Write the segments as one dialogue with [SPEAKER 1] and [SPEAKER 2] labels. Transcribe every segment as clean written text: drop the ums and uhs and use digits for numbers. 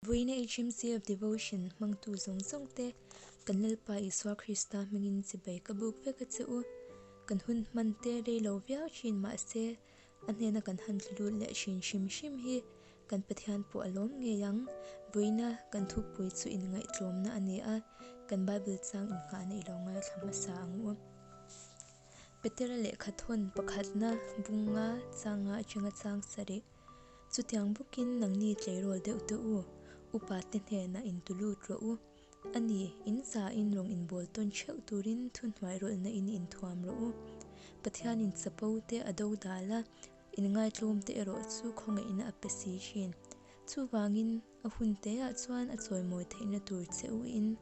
[SPEAKER 1] Vawiina HMCF Devotion hmangtu zawng zawng te kan Lalpa Isua Krista hmingin chibai ka buk vek a che u. Kan hun hman te rei lo viau thin mahse a hnena kan han thlu lut leh thin hrim hrim hi kan Pathian pawh a lawm ngei ang. Vawiina kan thupui chu inngaihtlawmna a ni a, kan Bible chang innghahna i lo ngaithla hmasa ang u. Petera lehkha thawn pakhatna bunga changa atanga chang sarih. Chutiang bawkin nangni tleirawl deuh teh u, upa te hnenah intu lut rawh u. A ni, in zain rawng inbawl tawn theuh turin thuhnuai rawlhna in inthuam rawh u. Pathianin chapo te a do dal a, inngaitlawm te erawh chu khawngaihna a pe si thin. Chuvangin a hun teah chuan a chawimawi theihna tur che u in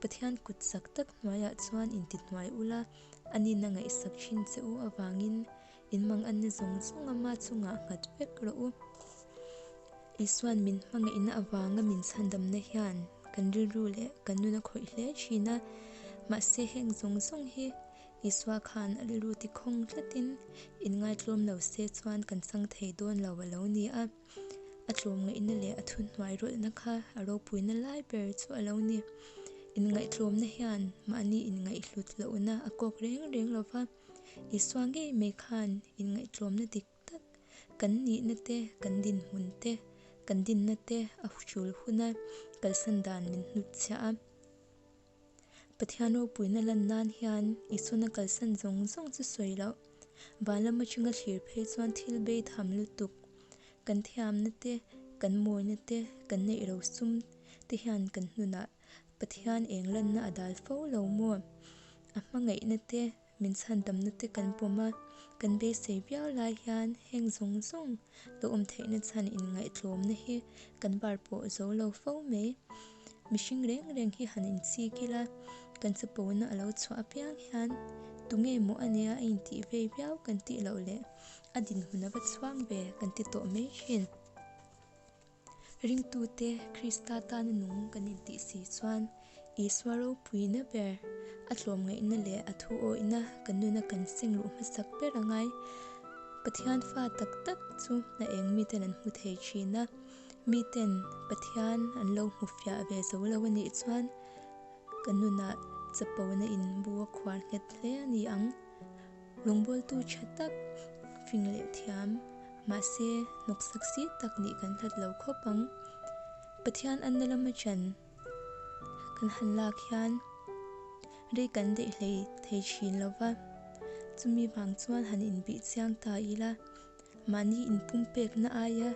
[SPEAKER 1] Pathian kut chak tak hnuaiah chuan intihnuai ula, a nihna ngaihsak thin che u avangin In mang anna zawng zawng ama chungah nghat vek rawh u. Isuan min hmangaihna avanga min chhandamna hian kan rilru leh kan nun a khawih hle thin a, mahse heng zawng zawng hi Isua khan a rilru tikhawng tlatin inngaitlawm lo se chuan kan chang thei dawn lo a lo ni a. A tlawmngaihna leh a thuhnuai rawlhna kha a ropuina lai ber chu a lo ni. Inngaihtlawmna hian mahni inngaihhlut lohna a kawk reng reng lo va. Isua ngei mai khan inngaihtlawmna dik tak kan nihna te, kan dinhmun te, kan dinna te a hrul huna kalsan dan min hnutchhiah a. Pathian ropuina lan nan hian Isuana kalsan zawng zawng chu sawi loh. Van lam atanga thlir phei chuan thil bei tham lutuk, kan thiamna te, kan mawina te, kan neih ro sum te hian kan hnunah Pathian eng lanna a dal fo lo maw? A hmangaihna te, min chhandamna te kan pawm a, kan beisei viau lai hian heng zawng zawng lo awm theihna chhan inngaihtlawmna hi kan bar pawh zo lo fo mai. Mihring reng reng hi han inchik ila, kan chapona a lo chhuah apiang hian tunge maw a nia a intih vei viau kan tih loh leh a dinhmun a va chhuang ve kan ti tawh mai thin. Ringtute Krista tana nung kan intih si chuan Isua ropuina ber, a tlawmngaihna leh a thuawihna kan nuna kan seng luh hmasak ber a ngai. Pathian fa tak tak chu a eng miten an hmu thei thin a, miten Pathian an lo hmu fiah ve zo lo a nih chuan kan nunah chapona in bu a khuar nghet hle a ni ang. Rawngbawltu tha tak, fing leh thiam, mahse hnawksak si tak nih kan hlat lo khawp ang. Pathian anna lama chan kan han lak hian rei kan daih hlei thei thin lo va, chumi vang chuan han inbih chiang ta ila, mahni inpumpekna aia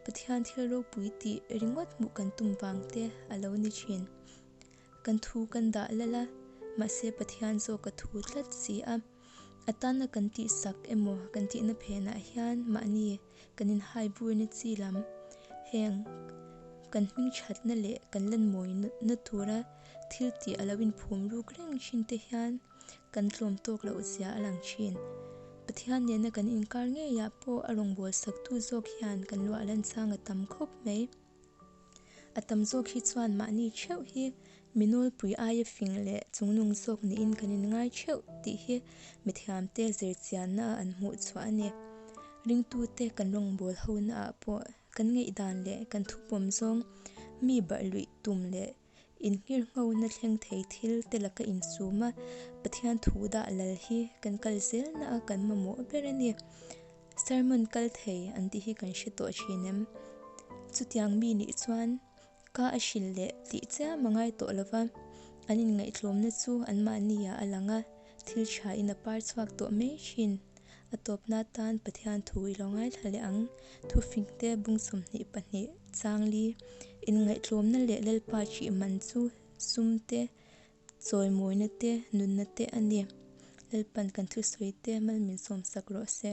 [SPEAKER 1] Pathian thil ropui tih ringawt hmuh kan tum vang te a lo ni thin. Kan thu kan dah lal a, mahse Pathian zawk a thu tlat si a. A tana kan tihsak emaw kan tihna phenah hian mahni kan inhai burna chi lam heng kan hming thatna leh kan lanmawina tura thil tih a lo inphum ruk reng thin te hian kan tlawm tawk loh zia a lang thin. Pathian nena kan inkar ngeiah pawh a rawngbawlsaktu zawk hian kan luah lanchang a tam khawp mai. A tam zawk hi chuan mahni theuh hi mi nawlpui aia fing leh chungnung zawk niin kan inngai theuh tih hi mithiamte zirchianna a an hmuh chhuah a ni. Ringtute kan rawngbâwl hona ah pawh kan ngaihdan leh kan thupawm zawng mi barh luih tum leh Innghirnghona thleng thei thil te laka insum a, Pathian thu dah lal hi kan kal zelna a kan mamawh ber a ni. Sermon kal thei an tih hi kan hre tawh thin em? Chutiang mi nih chuan ka a hrilh leh tih chiam a ngai tawh lova, an inngaihtlawmna chu anmahni ah a lang a, thil tha in a par chhuak tawh mai thin. A tawpna atan Pathian thu i lo ngaithla leh ang. Thufingte bung 22 changli inngaihtlawmna leh Lalpa ṭih man chu sum te, chawimawina te, nunna te a ni. Lalpan kan thusawi te mal min sawmsak rawh se.